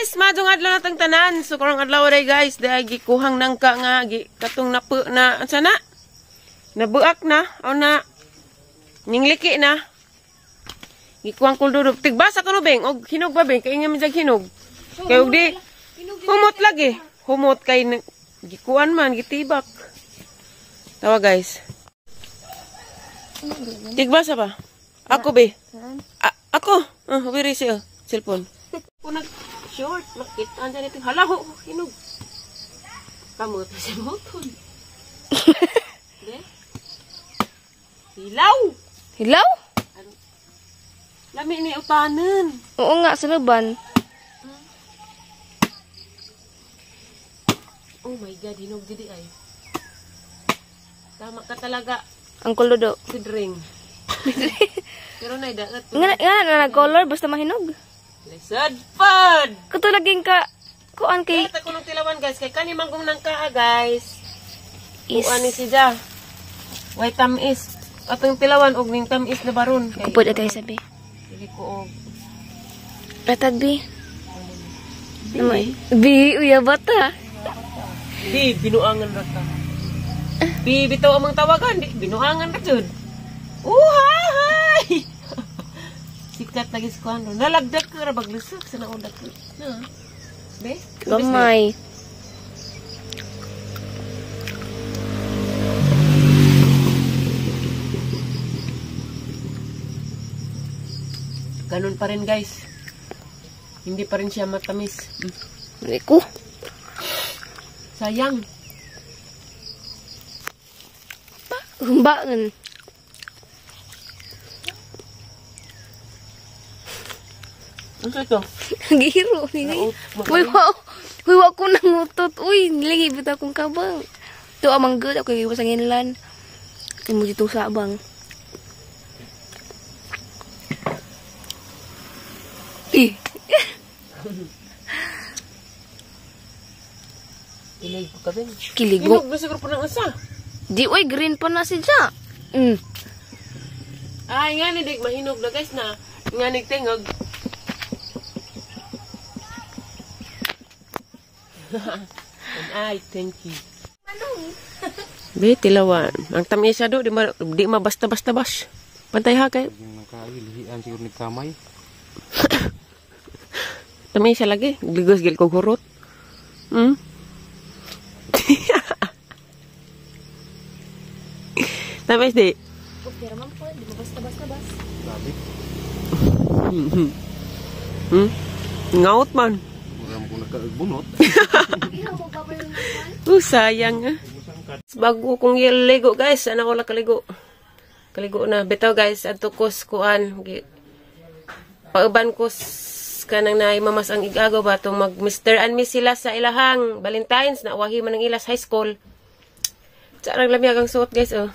Guys, madong adlaw na tang tanan. So karong adlaw day guys, dahil gikuhang nangka nga gi katong napu na unsa na? Nabuak na o na ningliki na. Gikuhang kuldo. Tigbasa kuno beng og hinog ba beng? Kay nga man hinog. Kay og di humot lagi. Humot kay gikuan man gitibak. Tawa guys. Tigbasa ba? Ako be. Ako. Wiri siya cellphone. Ko nag short makita andyan ito. Hala ho, hinog. Kamot sa moton. De? Hilaw. Hilaw? Ano? Lami ni utanan. Oo nga, sa laban. Oh my God, hinog didi ay. Tama ka talaga. Ang kuludo. Si drink. Pero nay dagat. Nga nga na nag-color basta mahinog. Lisod pod. Kato laging ka kuan kay Kaya kunong tilawan guys kay kani manggong nang kaa guys. is. Kuan ni siya. Way tamis. Atong tilawan og ning tamis na baron. Kay Kupod atay sabi. dili ko og Ratag bi. Namay. Bi uya bata. Di binuangan ra ka. Bi bitaw amang tawagan di binuangan ra jud. Uhay! Sikat lagi sa kuan. Nalagdag ka ra baglusok sa naundak ka. Na. Be? Gamay. Ganun pa rin guys. Hindi pa rin siya matamis. Hindi ko. Sayang. Humbangan. Ano ito? Giro. Uy, wow. Uy, wa ko nangutot. Uy, nilingi bitaw akong kabang. Ito amang good. Ako yung sa nginlan. Mo dito sa abang. Eh. Kilig ko ka bin. Kilig mo. Hinog na siguro po ng asa. Di, uy, green pa na si Ja. Ay, nga ni Dik, mahinog na guys na. Nga ni tingog. And I thank you. Be, tilawan. Ang tamis siya do, di ma, di ma basta-basta bas. Pantay ha kay. Lihian siguro ni kamay. Tamis siya lagi. Ligos gil ko gurot. Tamis di. Okay, raman po. Di ma basta-basta bas. Grabe. Ngaut man. Nagkagbunot. Sayang ah. Bago kong ligo guys. Ano ko lang kaligo. Kaligo na. Bitaw guys. Adto ko kuan. Pauban ko kanang naay mamas ang igagaw ba itong mag Mr. and Miss sila sa ilahang Valentine's na wahi man ang ilas high school. Tsarang lamig ang suot guys oh.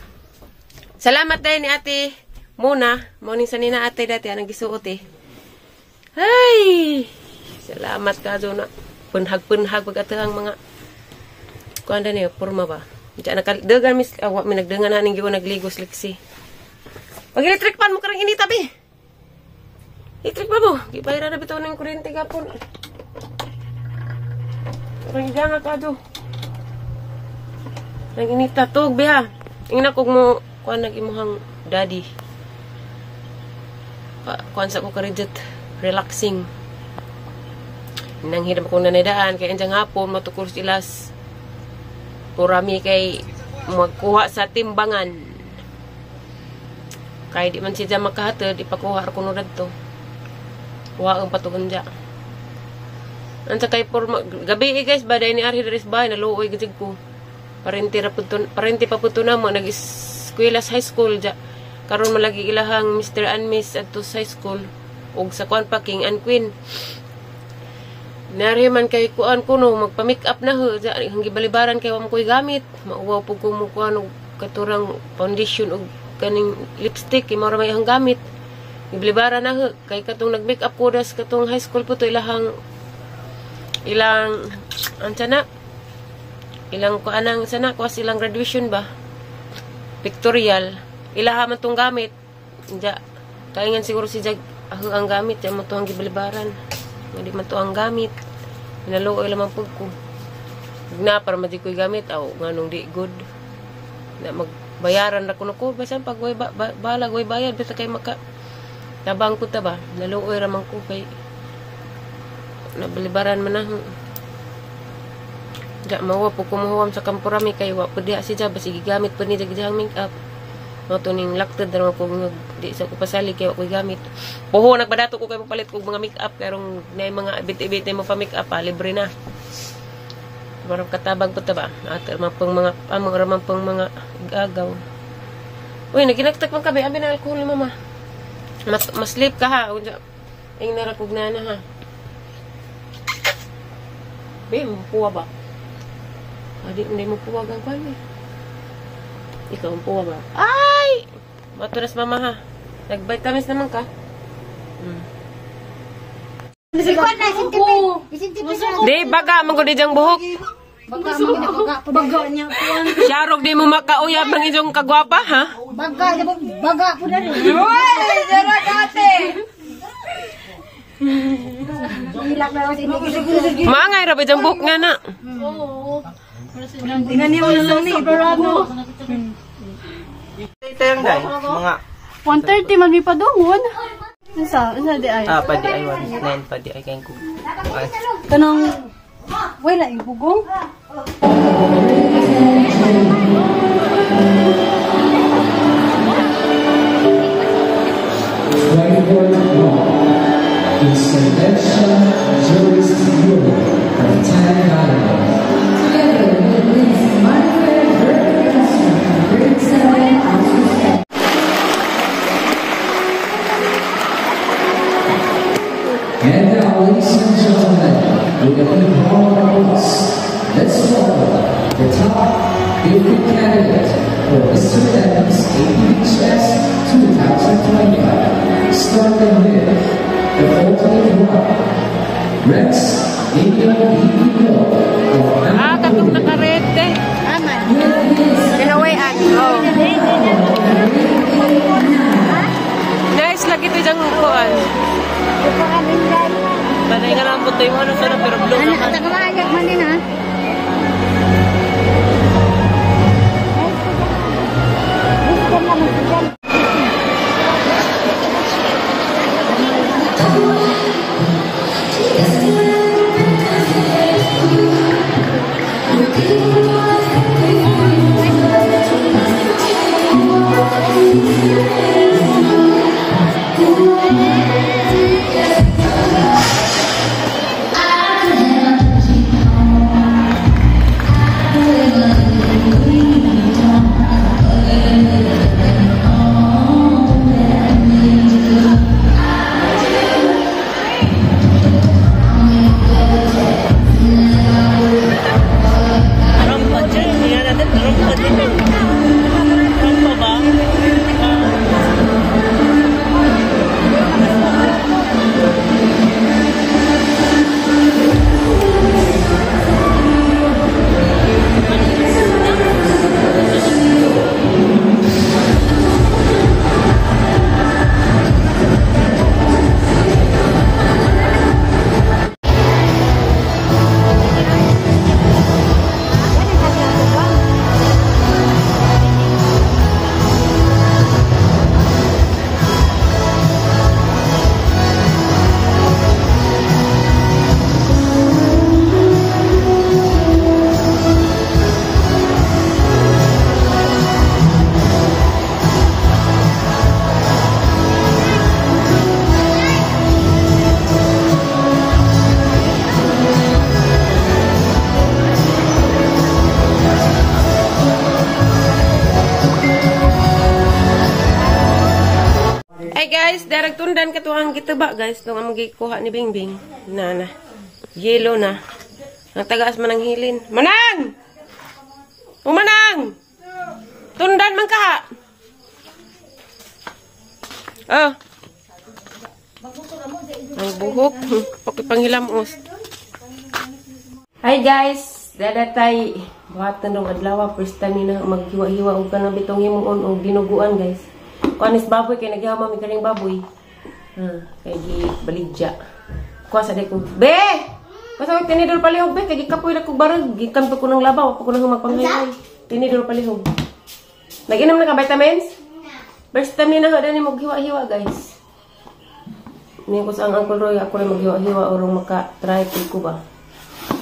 Salamat din ni Ate Muna. Morning sa nina ate dati anang gisuot eh. Ay! Salamat ka doon na. Punhag-punhag pag ato ang mga kuan na niyo, porma ba? Diyan nakadagan mis awa mi nagdangan na ning giwa nagligos liksi. Pag electric pan mo karang inita bi. Electric pa mo. Gibayra na bitaw ning kuryente gapon. Karang iganga ka do. Nang inita tug bi ha. Ingna kog mo kuan nag imuhang daddy. Pa, kuan sa ko karidjet relaxing. Nang hidam kong nanidaan kay anjang hapon matukor silas purami kay magkuha sa timbangan. Kay di man siya makahatod ipakuha ra kuno dadto. Kuha ang patugon dya. Anta kay por gabi eh, guys ba ni arhi diri sa bahay naluoy gid ko. Parente ra pud parente pa pud to namo nag-eskwela sa high school dya. Karon man lagi ilahang Mr. and Miss adto sa high school ug sa kuan pa King and Queen. Nari man kay kuan kuno magpa-make up na ho dya hanggi balibaran kay wa mo koy gamit. Mauwaw pud ko mo kuan og katurang foundation og kaning lipstick kay mao ra may ang gamit. Giblibaran na ho kay katong nag-make up ko das katong high school po to ilahang ilang ansa na ilang kuanang sana kuas ilang graduation ba pictorial ilaha man tong gamit dya kaingan siguro si Jag aho ang gamit dya mo to ang giblibaran. Hindi man to ang gamit. Naluoy lamang pud ko. Na para madi ko'y gamit aw nganong di good. Na magbayaran ra kuno ko bisan pag way balag way bayad basta kay maka tabang ko ta ba. Naluoy ra man ko kay nabalibaran man na. Ja mawa po kumuhuam sa Kamporami kay wa pud diha si ja basi gigamit pud ni jang make up. Mao to ning laktad ra ko di sa ko pasali kay wa koy gamit. Puho nagbadato ko kay mopalit kog mga make up karong nay mga ibit-ibit mo pa make up pa libre na. Parang katabang po ta ba? At man pang mga amang raman pang mga igagaw. Uy, naginagtag man kabe abi na alcohol ni mama. Mas-sleep ka ha. Ing narakog na na ha. Be, mapuwa ba? Adi, hindi mo puwag ang kwan eh. Ikaw ang puwa ba? Ay! Maturas mama ha. Nag-vitamins naman ka. Di, baga. Manggod diyang buhok. Baga niya. Sharog di mo makauyab ng iyong kagwapa ha? Baga, baga po na rin. Uy! Sarap ate! Maangay ra ba diyang buhok nga na? Oo. Tingnan niyo lang ni Soprano. Ito yung day, mga 1:30 man mi padungon. Unsa di ay? Ah, padi ay 1:09 padi ay kay ko. Kanang wala yung bugong. Intervention Jurist Bureau of Tan Island. Together with Ms. Margaret Bergkasser from grade 7 up to 10. And now, ladies and gentlemen, with a big round of applause, let's welcome the top 50 candidate for Mr. and Miss APHS 2025, starting with the 14th one, Rex Daniel B. of Ah, katong nakarete. Pinawayan. Oh. Nice lagi ito diyang kuan. Panay nga lang po tayo ano sana pero blue naman. Tagamaayag man din ha. Hey guys, darag tundan katuang kita ba guys? Nung among gikuha ni Bingbing. Na na. Yellow na. Ang tagaas man ang hilin. Manang! Umanang! Tundan man ka! Oh. Ang buhok. Pakipanghilamos. Hi guys! Dadatay. Buhatan dong adlaw. First time ni na maghiwa-hiwa og kanang bitong himuon og dinuguan guys. Kuanis baboy kay naghiwa mami kaning baboy. Kay gi baligya. Kuha sa day ko. Be! Kasi tinidor palihog be kay gikapoy na kog barag, gikan pa ko ng labaw, pa ko nang magpanghayway. Tinidor palihog. Nag-inom na ka vitamins? First time ni na dani maghiwa-hiwa guys. Ni ko sa ang Uncle Roy ako rin maghiwa-hiwa orong maka-try ko ba.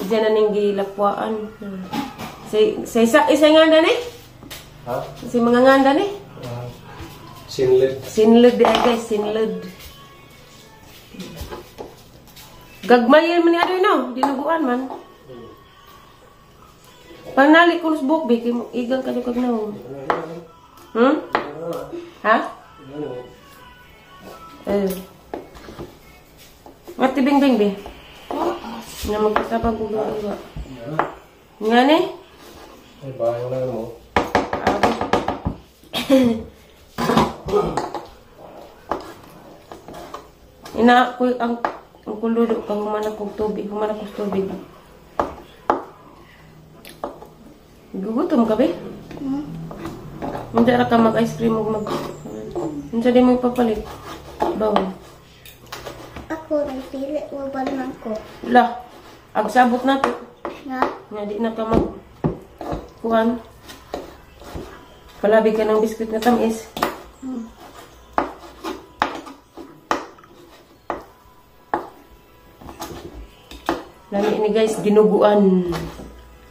Diyan na ning gilapwaan. Sa isa isa nga ni? Ha? Si mga nganda ni? Sinled. Sinled di guys, sinled. Gagmayan man ni adoy no, dinuguan man. Panali ko sa buhok be, kay igang ka kag naong. Ha? Eh. Mati bing-bing be. Na magkatabang ko gawa. Nga ni? Ay bayo na mo. Ina ko ang kuludo ka human akong tubig, human akong tubig. Gugutom ka be? Hindi ra ka mag ice cream ug mag. Unsa di mo ipapalit? Bawon. Ako ray pili wa man ko. La. Agsabot na to. Nga. Nga di na ka mag kuan. Palabi ka ng biskwit na tamis. Lami ni guys, dinuguan.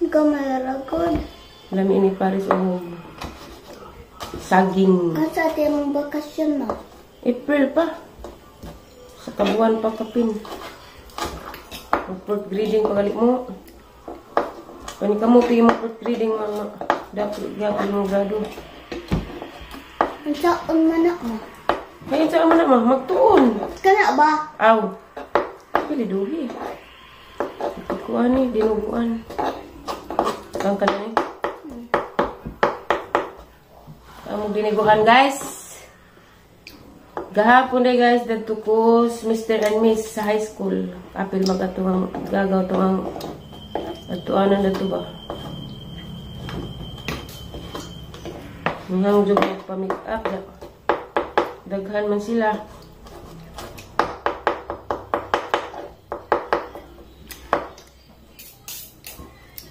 Gamayaragod. Lami ni Paris o saging. Asa ate mong bakasyon mo? April pa. Sa kabuan pa kapin. Mag-fourth grading pagalik mo. Pani ka mo, pigi mo fourth grading mama. Dapat gyapon mo grado. Unsaon man na mo? Kaya unsaon man na ma? Magtuon. Kana ba? Aw. Pili duhi. Kuan ni dinuguan. Ang kana ni. Among diniguan guys. Gahapon day guys dadto ko Mr. and Miss sa high school. Apil magatong gagaw tong ang atuanan dadto ba. Nang jud pa make up daghan man sila.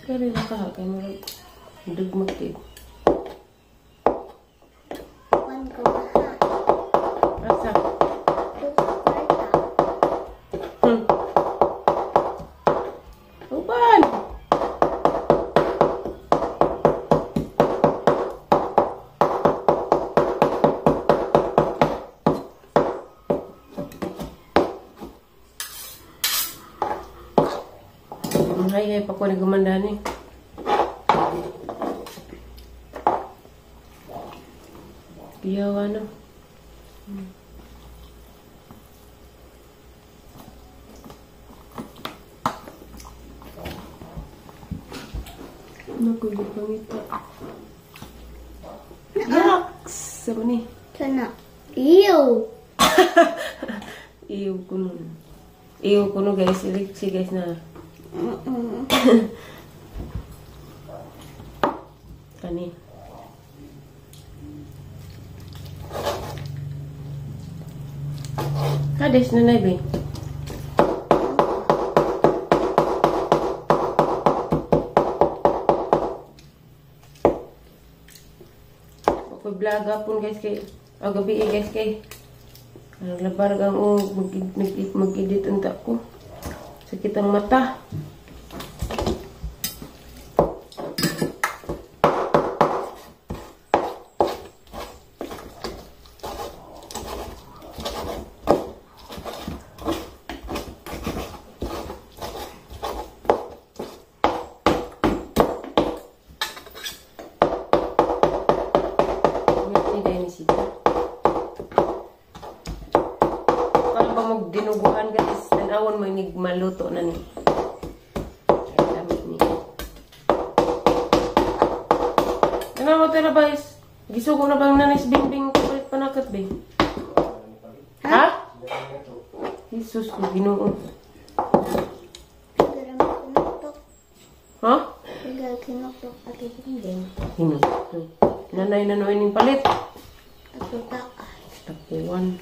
Pero yung kay murag dugmag kay. Kuan ko ha. Asa? Uban. Hay hay pa ko ni gumanda ni. Iyaw ano. Naku, gipangita. Yaks! Sabi ni. Kana. Ew! Ew ko nun. Ew ko nun guys. Iliksi guys na. Kani. Kades na na, be. Ako vlog hapon guys kay gabi guys kay naglabar ang mag-edit unta ko. Sakit ang mata. Dinuguan guys, tanawon mo inig maluto na ni. Ay, ni. Ano mo tara guys? Gisugo na bang nanay bingbing kapalit panakat be? Ha? Jesus ko Ginoo. Ha? Nanay na ning palit. Tapuan.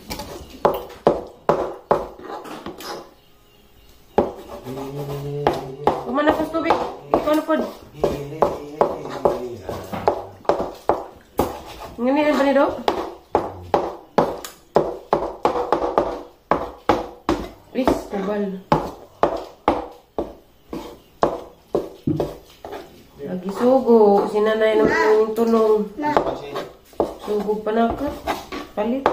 Kumana ko tubig. Ikaw na pod. Ngani ang banido? Is, kubal. Lagi sugo. Si nanay naman yung tulong. Sugo pa na ka. Palit.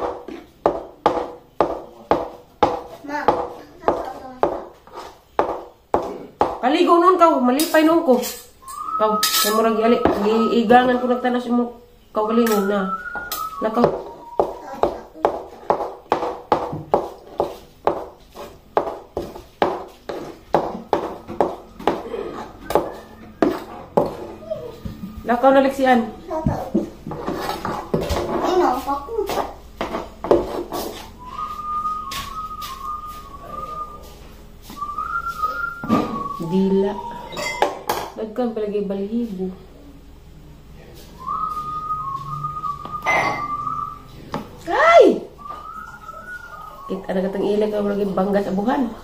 Kaligo noon kaw. Malipay noon ko. Kaw, sa murag ali. Giigangan ko nagtanas mo. Kaw galingon na. Lakaw. Lakaw na leksian. Dila. Dagkan palagi balhibo. Ay! Kita na katong ilag ang lagi banggas abuhan.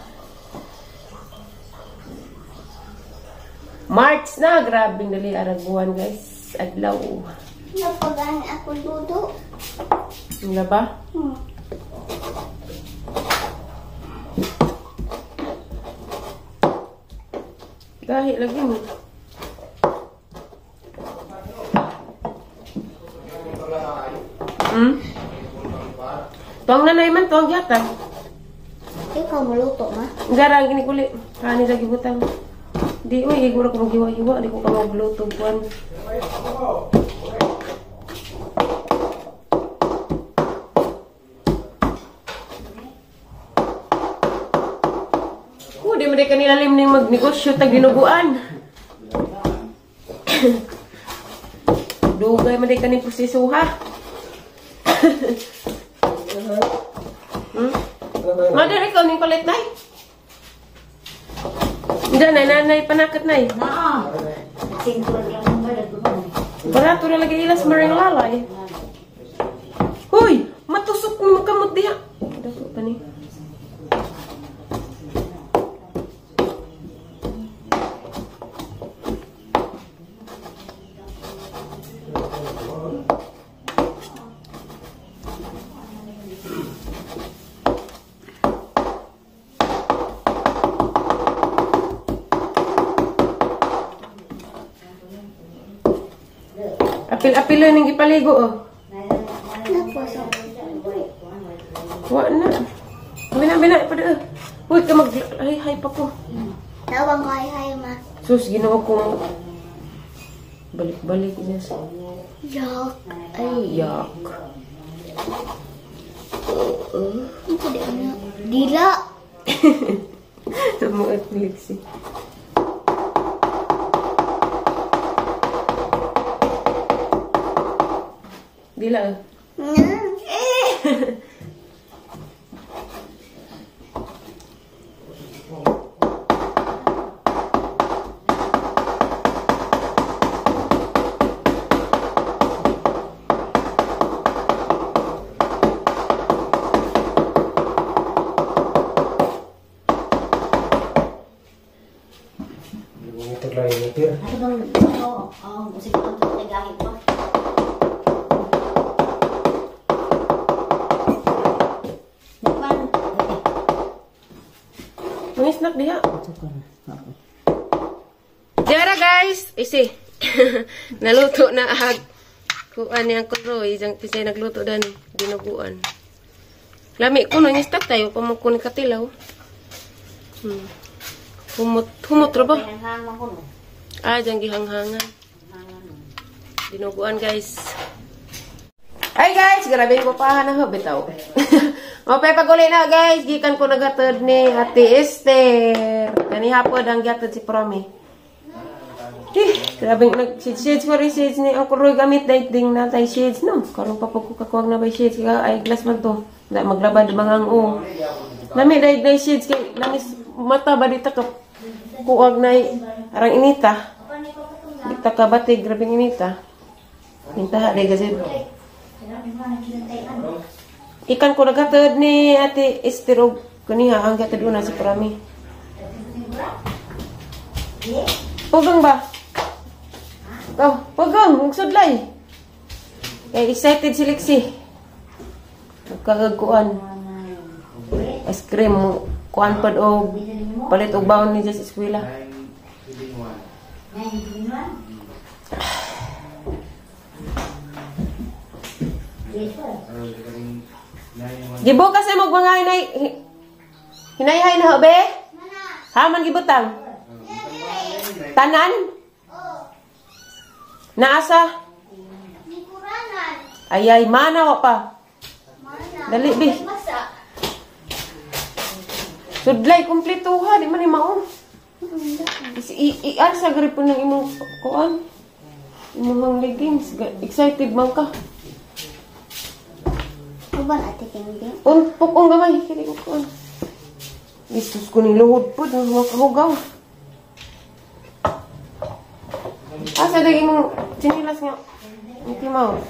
March na! Grabing dali arag buwan guys. Adlaw. Napagaan ako ludo. Wala ba? Dahil lagi mo. Tuwang nanay man, tuwang yata. Ikaw maluto ma? Garang gini kuli. Kani lagi butang. Di uy, iguro ko maghiwa-hiwa. Di ko ka magluto buwan. Di mo di kanila lim ning magnegosyo tag dinuguan. Dugay man di kaning proseso ha. Mother, ikaw ning palit nay. Diyan nay nanay panakat nay. Naa. Barato na lagi ilas maring lalay. Hoy, matusok mo kamot diha. Dako pa ni. Apil-apil lang yung ipaligo, oh. Wa na. Bina-bina, pa doon. Uy, ka mag... Ay, pa ko. Tawang ko, ay, ma. Sus, ginawa ko. Balik-balik niya. Yak. Ay, yak. Dila. Tumuot ni Lexi. Dila. Mangisnak diha. Diara guys, isi. Naluto na ag kuan ni Uncle Roy, isang pisay nagluto dan dinuguan. Lami kuno ni stack tayo pamukon katilaw. Humot humot ra ba? Ah, jang gihanghangan. Dinuguan guys. Ay guys, grabe ko pa na bitaw. Mapay paguli na guys, gikan ko nagatod ni Ate Esther. Kani hapon ang gatod si Promi. Eh, grabe nag-shades for shades ni Uncle Roy gamit ding na tay shades no. Karon pa pag kukakuwag na by shades kay ay glass man to. Da maglabad mangang o. Nami day day shades kay langis mata ba dita ka kuwag na arang inita. Dita ka batig grabe inita. Inta day kasi. Ikan ko nagatod ni Ate Esther og kaniha ang gatod una si Prami. Pugang ba? Oh, pugang, magsudlay. Kay excited si Lexi. Kagkuan. Ice cream kuan pad og palit og baon ni sa eskwela. Gibukas ay mga hinay hinayhay na ho be? Ha man gibutang? Tanan? Naasa? Ayay, mana wa pa. Dali be. Sudlay kumpleto ha, di man ni mao. I-ar sa gari po ng imong kuan. Imong leggings. Excited man ka. Uban ate Kingding. Pukong gamay kini ko kuan. Jesus ko ni luhod po, makahugaw. Asa dagi imong tsinilas nga Mickey Mouse?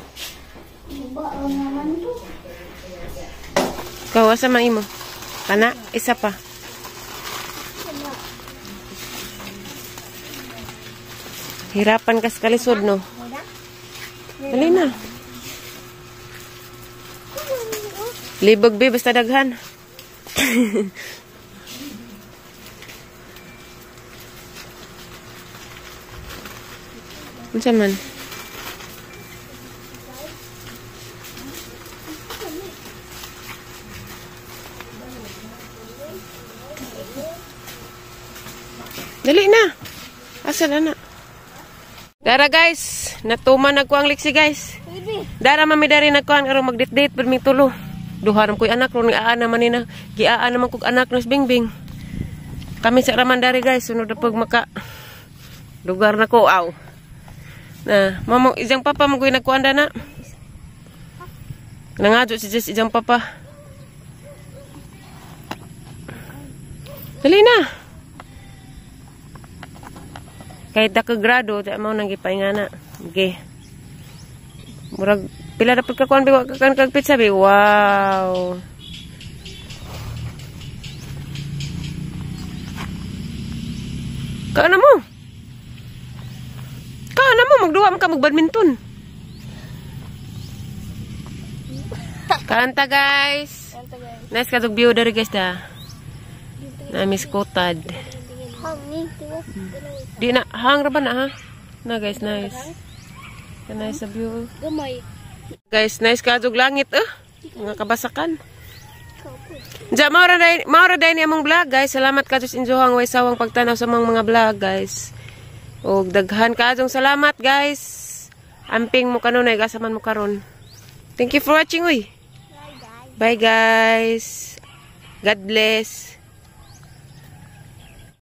Ba naman to. Ikaw, asa man imo? Kana, isa pa. Hirapan ka sa kalisod, no? Dali na. Libog, be, basta daghan. Unsa man? Dali na. Asa na na? Dara guys, natuman nagko ang Lexi guys. Dara mami dari nagkuan aron magdate-date pud ming tulo. Duha ram koy anak ron giaa naman ni na. Giaa naman kog anak nos Bingbing. Kami sa raman dari guys, sunod na pag maka lugar na ko aw. Na, mamo ijang papa magoy nagkuan na. Nangadyo si Jess ijang papa. Dali na. Kahit daka grado, di mo nang gipaingana. Okay. Murag pila dapat ka kuan biwa ka kan kag pizza bi. Wow. Kaana mo? Kaana mo magduwa man ka mag badminton. Kanta guys. Nice ka view diri guys da. Namiss ko tad. Di na hang ra ba na ha? Na guys, nice. Nice sa view. Guys, nice ka jug langit eh. Mga kabasakan. Ja, maura dai ni among vlog guys. Salamat ka sa inyohang way sawang pagtanaw sa mga vlog guys. Og daghan kaadtong salamat guys. Amping mo kanunay gasa man mo karon. Thank you for watching uy. Bye guys. God bless.